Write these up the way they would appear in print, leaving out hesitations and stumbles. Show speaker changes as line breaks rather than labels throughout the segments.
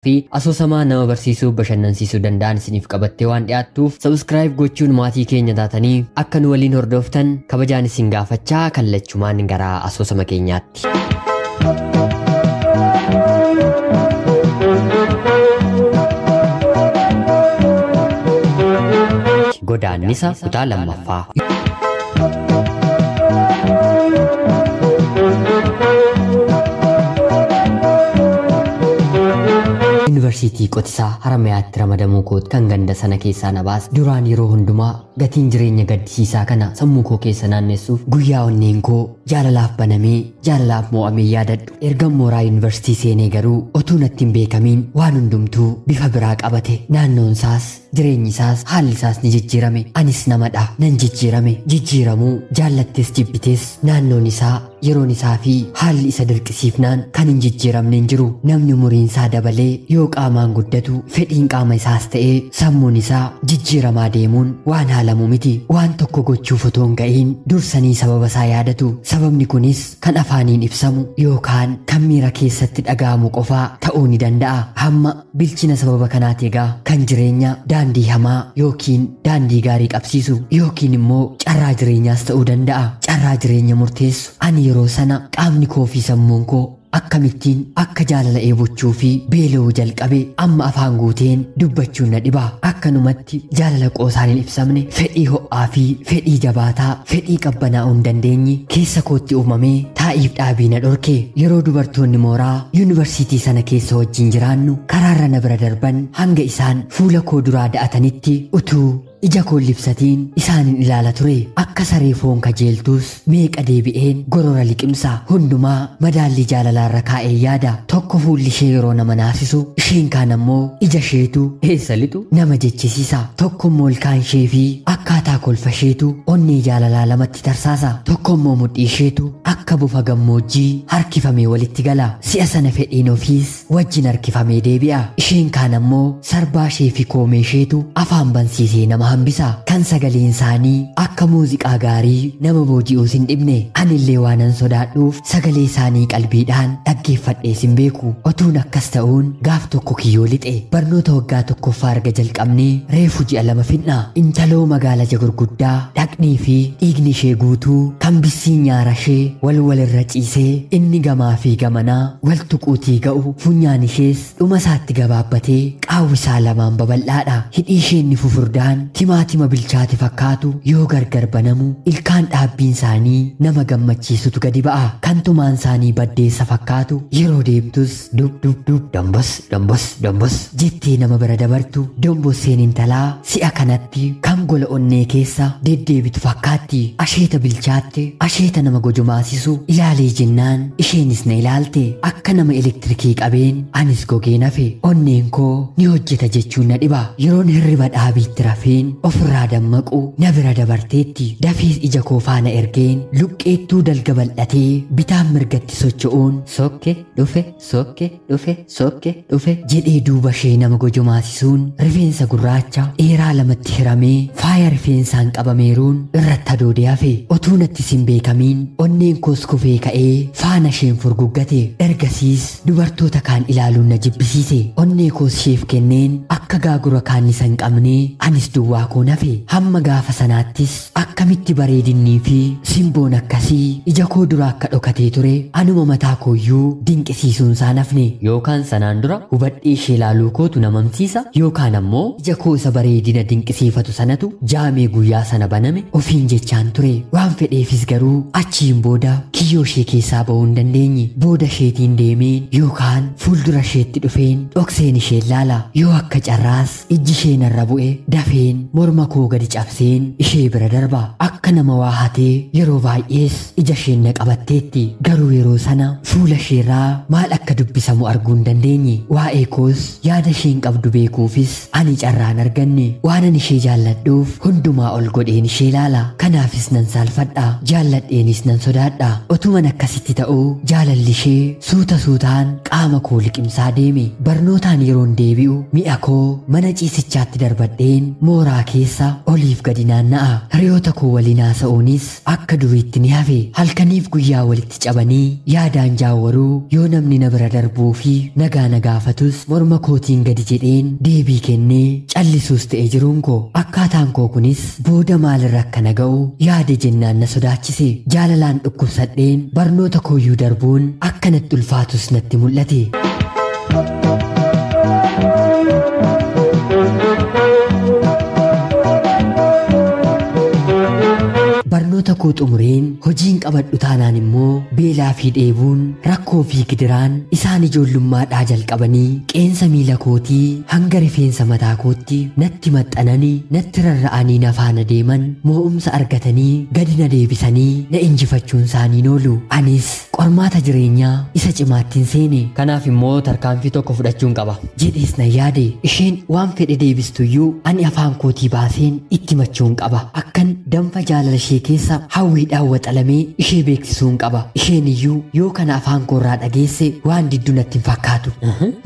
Fi asoosamaa nama barsiisuu bashannansiisuu danda'an isiniif qabattee waan dhiyaattuuf subscribe gochuun maatii keenya taatanii akka nu waliin hordoftan kabajaan isin gaafachaa kallachumaan gara asoosama keenyaatti. Godaannisa kutaa lammaffaa. Yuunivarsiitii Qotisaa Haramayaatti ramadamuu kooti kan ganda sana keessaa na baase. Duraan yeroo hundumaa gatiin jireenya gaddisiisaa kana sammuu koo keessa naannessuuf guyyaa onneen koo jaalalaaf banamee jaalalaaf moo'amee yaadadhu. Ergan mooraa yuunivarsiitii seenee garuu otuu natti hin beekamiin waan hundumtuu bifa biraa qabate. Naannoon isaas jireenyi isaas haalli isaas ni jijjiirame. Anis namadha nan jijjiirame. Jijjiiramuu jaallattes jibbitees naannoon isaa yeroon isaa fi haalli isa dirqisiifnaan kan hin jijjiiramne hin jiru. Namni umuriin isaa dabalee yoo qaamaan guddatu fedhiin qaama isaas ta'ee sammuun isaa jijjiiramaa deemuun waan haalamu miti. Waan tokko gochuuf otoo hin ga'iin dursanii sababa isaa yaadatu. Sababni kunis kan afaaniin ibsamu yookaan kan miira keessatti dhaga'amu qofaa ta'uu ni danda'a. Hamma bilchina sababa kanaati egaa kan jireenya daandii hamaa yookiin daandii gaarii qabsiisu yookiin immoo carraa jireenyaas ta'uu danda'a. Carraa jireenya murteessu. Ani yeroo sana qaamni koo fi sammuun koo akkamittiin akka jaalala eebochuu fi beela'uu jalqabe amma afaan guuteen dubbachuun na dhiba. Akkanumatti jaalala qoosaan hin ibsamne fedhii ho'aa fi fedhii jabaataa fedhii qabbanaa'uu hin dandeenye keessa kootti uumamee taa'iif dhaabii na dhorke. Yeroo dubartoonni mooraa yuunivarsiitii sana keessa wajjin jiraannu karaarra na bira darban hanga isaan fuula koo duraa da'atanitti utuu ija koo libsatiin isaanin ilaala ture. Akka saree foon kajeeltuus meeqa deebi'een gorora liqimsa. Hundumaa madaallii jaalalaarra kaa'ee yaada. Tokko fuulli ishee yeroo nama naasisu, isheen kaan ammoo ija isheetu eessa lixu nama jechisiisa. Tokko immoo ilkaan ishee fi akkaataa kolfa isheetu onnee jaalalaa lamatti tarsaasa. Tokko immoo mudhii isheetu akka bofa gammoojjii harkifamee walitti gala. Si'a sana fedhiin ofiis wajjin harkifamee deebi'a. Isheen kaan ammoo sarbaa ishee fi koomee isheetu afaan bansiisee nama hambisa. Kan sagaleen isaanii akka muuziqaa gaarii nama booji'uus hin dhibne. Anillee waanan sodaadhuuf sagalee isaanii qalbiidhaan dhaggeeffadhees hin beeku. Otuun akkas ta'uun gaaf tokko kiyyoo lixe. Barnoota waggaa tokkoffaa erga jalqabnee reefu ji'a 2 fidna. Intaloo magaala gurguddaa dhaqnii fi dhiigni ishee guutuu kan bissiin nyaara ishee wal walirra ciisee inni gamaa fi gamanaa wal tuquutii ga'u, funyaan ishees dhuma isaatti gabaabbatee qaawwi isaa lamaan babal'aadha. Hidhii ishee inni fufurdaan timaatima bilchaate fakkaatu yoo gargar banamu ilkaan dhaabbiin isaanii nama gammachiisutu gadi ba'a. Kan tumaan isaanii baddeessa fakkaatu yeroo deemtus dub dub dub dombos dombos dombos jettee nama bira dabartu. Dombosseen intalaa si'a kanatti kan gola onnee keessa deddeebitu fakkaatti. Asheeta bilchaatte asheeta nama gojomaasisu ilaalee jennaan isheenis na ilaalte. Akka nama elektirikii qabeen anis gogee nafe. Onneen koo ni hojjeta jechuun na dhiba. Yeroon hirriba dhaabiitti rafeen ofirraa dammaqu na bira dabarteetti. Dafees ija koo faana ergeen luqqeettuu dalga bal'atee bitaan mirgatti socho'uun sokke dhufe sokke dhufe sokke dhufe jedhee duuba ishee nama gojomaasisuun rifeensa gurraacha dheeraa lamatti hiramee faaya rifeensaan qabameeruun irratti adoodee hafe. Otuu natti hin beekamiin onneen koos kufee ka'ee faana isheen furguggate. Ergasiis dubartoota kaan ilaaluun na jibbisiise. Onnee koos isheef kenneen akka gaagura kaannisa hin qabnee anis duwwaa koo nafe. Hamma gaafa sanaattis akkamitti bareedinnii fi simboon akkasii ija koo dura akka dhokatee ture anuma mataa kooyyuu dinqisiisuun isaa nafne. Yookaan sanaan dura hubadhee ishee ilaaluu kootu namamsiisa, yookaan ammoo ija koo isa bareedina dinqisiifatu sanatu jaamee guyyaa sana baname ofiin jechaan ture. Waan fedheefis garuu achiin booda kiyyoo ishee keessaa ba'uu hin dandeenye. Booda isheetiin deemeen yookaan fuuldura isheetti dhufeen dhokseen ishee ilaala. Yoo akka carraas ijji ishee narra bu'e dafeen morma koo gadi cabseen ishee bira darba. Akka nama waa hatee yeroo baay'ees ija isheen na qabatteetti. Garuu yeroo sana fuula isheerraa maal akka dubbisamu arguu hin dandeenye. Waa'ee koos yaada isheen qabdu beekuufis ani carraan arganne. Waan ani ishee jaalladhuuf hundumaa ol godheen ishee ilaala. Kanaafis nan saalfadha, jaalladheenis nan sodaadha. Otuman akkasitti ta'uu jaalalli ishee suuta suutaan qaama koo liqimsaa deeme. Barnootaan yeroon deebi'u mi'a koo koo mana ciisichaatti darbadheen mooraa keessa oliif gadi naanna'a. Hiriyoota koo waliin haasa'uunis akka duriitti ni hafe. Halkaniif guyyaa walitti cabanii yaadaan jaawaruu yoo namni na bira darbuu fi nagaa na gaafatus morma kootiin gadi jedheen deebii kennee callisuus ta'e jiruun koo. Akkaataan koo kunis booda maalirra akka na ga'u yaade jennaan na sodaachise. Jaalalaan dhukkubsadheen barnoota kooyyuu darbuun akka natti ulfaatus natti mul'ate. Barnoota koo xumureen hojiin qabadhu taanaan immoo beelaa fi dheebuun rakkoo fi gidiraan isaan ijoollummaadhaa jalqabanii qeensa miila kootii hanga rifeensa mataa kootti natti maxxananii natti rarra'anii na faana deeman moo'umsa argatanii gadi na deebisanii na injifachuun isaaniin oolu. Anis qormaata jireenyaa isa cimaattiin seene.
Kanaaf immoo tarkaanfii tokko fudhachuun qaba
jedhees na yaade. Isheen waan fedhe deebistuyyuu ani afaan kootii baaseen itti machuun qaba. Akkan danfa jaalala ishee keessa hawwiidhaan waxalamee ishee beeksisuun qaba. Isheen iyyuu yoo kana afaan koorraa dhageesse waan diddu natti hin fakkaatu.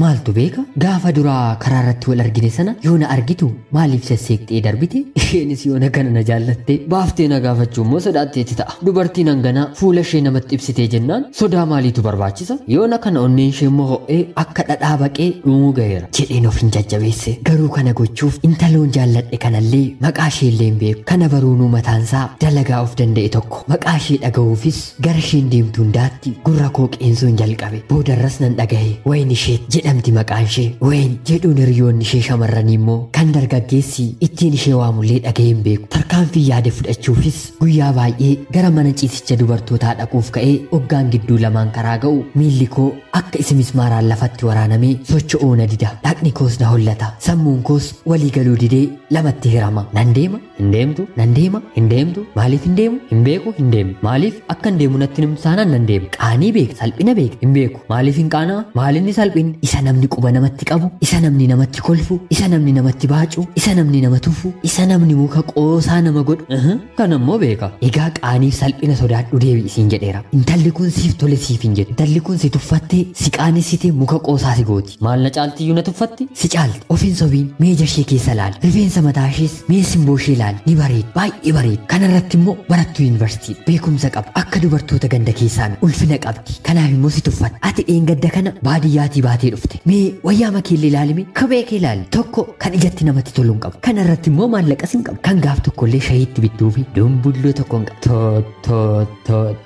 Maaltu beeka? Gaafa duraa karaa irratti wal argine sana yoo na argitu maaliif sesseeqxee darbite?
Isheenis yoo na kana na jaallatte baaftee na gaafachuu immoo sodaatteetti ta'a. Dubartiin hanganaa fuula ishee namatti ibsitee jennaan sodaa maaliitu barbaachisa? Yoo na kana onneen ishee immoo ho'ee akka dhadhaa baqee dhumuu gaheera
jedheen of hin jajjabeesse. Garuu kana gochuuf intaloon jaalladhe kanallee maqaa ishee illee hin beeku. Kana baruunuu mataansaa dalagaa of danda'e tokko. Maqaa ishee dhaga'uufis gara isheen deemtu hundaatti gurra koo qeensuun jalqabe. Boodarras nan dhagahe. Wayin ishee jedhamti maqaan ishee. Wayin jedhuun hiriyoonni ishee shamarranii immoo kan dargaggeessi ittiin ishee waamullee dhaga'ee hin beeku. Tarkaanfii yaade fudhachuufis guyyaa baay'ee gara mana ciisicha dubartootaa dhaquuf ka'ee hoggaan gidduu lamaan karaa ga'u miilli koo akka isa mismaaraan lafatti waraanamee socho'uu na dida. Dhaqni koos na hollata. Sammuun koos walii galuu didee lamatti hirama. Nan deema,
hin deemtu,
nan deema,
hin deemtu, maaliif hin deemu? Hin beeku, hin deemu. Maaliif akka hin deemu natti himsaanaan nan deema.
Qaanii beek, salphina beek,
hin beeku. Maaliif hin qaanaa? Maalinni salphinni?
Isa namni quba namatti qabu, isa namni namatti kolfu, isa namni namatti baacu, isa namni nama tufu, isa namni muka qoosaa nama godhu.
Kan ammoo beeka.
Egaa qaaniif salphina sodaadhu deebi'isiin jedheera. Intalli kun siif tole siif hin jedhu. Intalli kun si tuffattee, si qaanessitee muka qoosaa si gooti.
Maal na caaltiyyuu na tuffatti?
Si caalti. Ofiin sobiin meeja ishee keessa laali. Rifeensa mataa ishees mee simboo ishee laali. Ni bareedi. Baay'ee bareedi. Kanarratti immoo barattuu yuunivarsiitii beekumsa qabu. Akka dubartoota ganda keessaa ulfina qabdi. Kanaaf immoo si tuffatti. Ati dheengadda kana baadiyyaatii baatee dhufte. Mee wayyaa makeellee ilaalime kophee kee ilaali. Tokko kan ijatti namatti tolu hin qabu. Kanarratti immoo maallaqas hin qabu. Kan gaaf tokkollee shayiitti bittuu fi dumbulloo tokko hin qabu.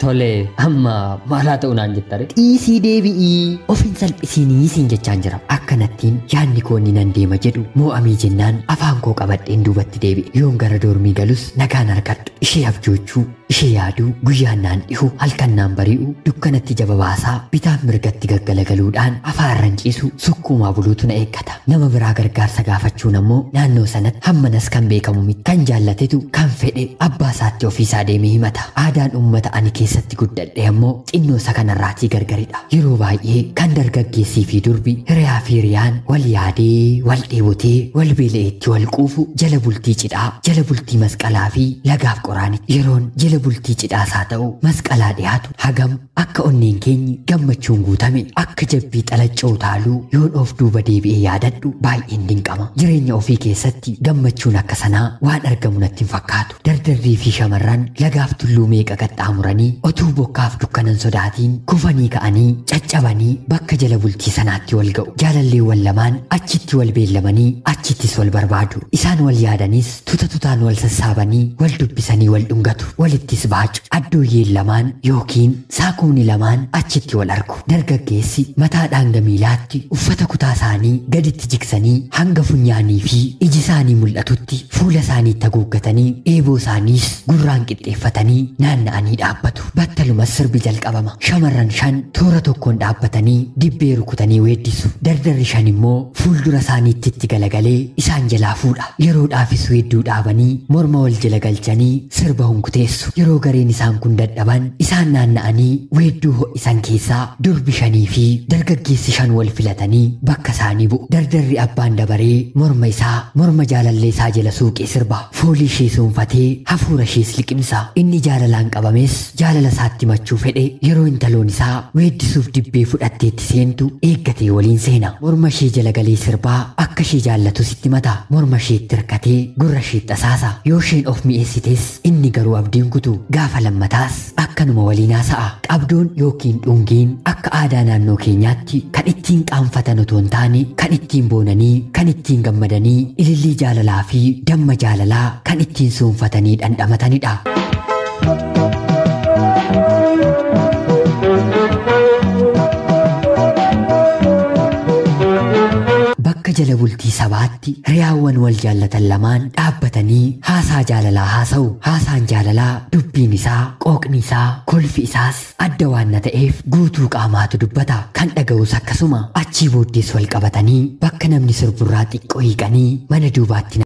Tole amma maalaa ta'u naan jettare?
Dhiisii deebi'ii ofiin salphisiinii siin jechaan jira. Akkanattiin yaadni koo inni nan deema jedhu moo'amii jennaan afaan koo qabadheen duubatti deebi'e. Yoon gara doormii galus nagaan argadhu. Ishee abjoochuu, ishee yaaduu, guyyaan naan dhihu, halkan naan bari'u, dukkanatti jaba baasaa, bitaaf mirgatti gaggalagaluudhaan afaan ranciisu sukkuumaa buluutu na eeggata. Nama biraa gargaarsa gaafachuun ammoo naannoo sanatti hammanas kan beekamu miti. Kan jaallatetu kan fedhe abbaa isaatti ofiisaa deemee himata. Aadaan uummata ani keessatti guddadhe ammoo xinnoo isa kanarraatii gargaridha. Yeroo baay'ee kan dargaggeessii fi durbi hiriyaa fi hiriyaan wal yaadee, wal dheebotee, wal beela'eetti wal quufu jala bultii cidhaa, jala bultii masqalaa fi lagaaf qoraanitti. Yeroon jala bultii cidhaas haa ta'u masqalaa dhiyaatu hagam akka onneen keenyi gammachuun guutame akka jabbii xalaccoo utaaluu yoon of duuba deebi'ee yaadadhu baay'een dinqama. Jireenya ofii keessatti gammachuun akka sanaa waan argamu natti hin fakkaatu. Dardarrii fi shamarran lagaaf tulluu meeqa qaxxaamuranii otuu bokkaaf dukkanan sodaatiin kufanii ka'anii caccabanii bakka jala bultii sanaatti wal ga'u. Jaalalleewwan lamaan achitti wal beellamanii achittis wal barbaadu. Isaan wal yaadanis tuta tutaan wal sassaabanii wal dubbisanii wal dhungatu. Walittis baacu. Addooyyeen lamaan yookiin saakuuni lamaan achitti wal argu. Dargaggeessi mataadhaan hanga miilaatti uffata kutaa isaanii gaditti jigsanii hanga funyaanii fi iji isaanii mul'atutti fuula isaaniitti haguuggatanii eeboo isaaniis gurraan qixxeeffatanii naanna'anii dhaabbatu. Battalumas sirbi jalqabama. Shamarran shan toora tokkoon dhaabbatanii dibbee rukutanii weeddisu. Dardarri shan immoo fuuldura isaaniitti itti galagalee isaan jalaa fuudha. Yeroodhaafis weedduu dhaabanii morma wal jala galchanii sirba hunkuteessu. Yeroo gareen isaan kun dadhaban isaan naanna'anii weedduu ho'isan keessaa durbi 5 fi dargaggeessi 5 wal filatanii bakka isaanii bu'u. Dardarri abbaan dabaree morma isaa morma jaalallee isaa jala suuqee sirba. Foolii ishee soonfatee hafuura ishees liqimsa. Inni jaalalaan qabames jaalala isaatti machuu fedhe yeroo intaloon isaa weeddisuuf dibbee fudhatteetti seentu eeggatee waliin seena. Morma ishee jala galee sirbaa akka ishee jaallatus itti mata. Morma isheetti hirkatee gurra isheetti asaasa. Yoo isheen of mi'eessites inni garuu abdiin kutu. Gaafa lammataas akkanuma waliin haasa'a. Qabdoon yookiin dhungiin akka aadaa naannoo keenyaatti kan ittiin qaanfatan otoo hin taane kan ittiin boonanii, kan ittiin gammadanii, ilillii jaalalaa fi damma jaalalaa kan ittiin soonfatanii dhandhamatanidha. Bakka jala bultii sabaatti hiriyaawwan wal jaallatan lamaan dhaabbatanii haasaa jaalalaa haasa'u. Haasaan jaalalaa dubbiin isaa, qooqni isaa, kolfi isaas adda waan na ta'eef guutuu qaamaatu dubbata. Kan dhaga'us akkasuma. Achii booddees wal qabatanii bakka namni sirburraa xiqqoo hiiqanii mana duubaatti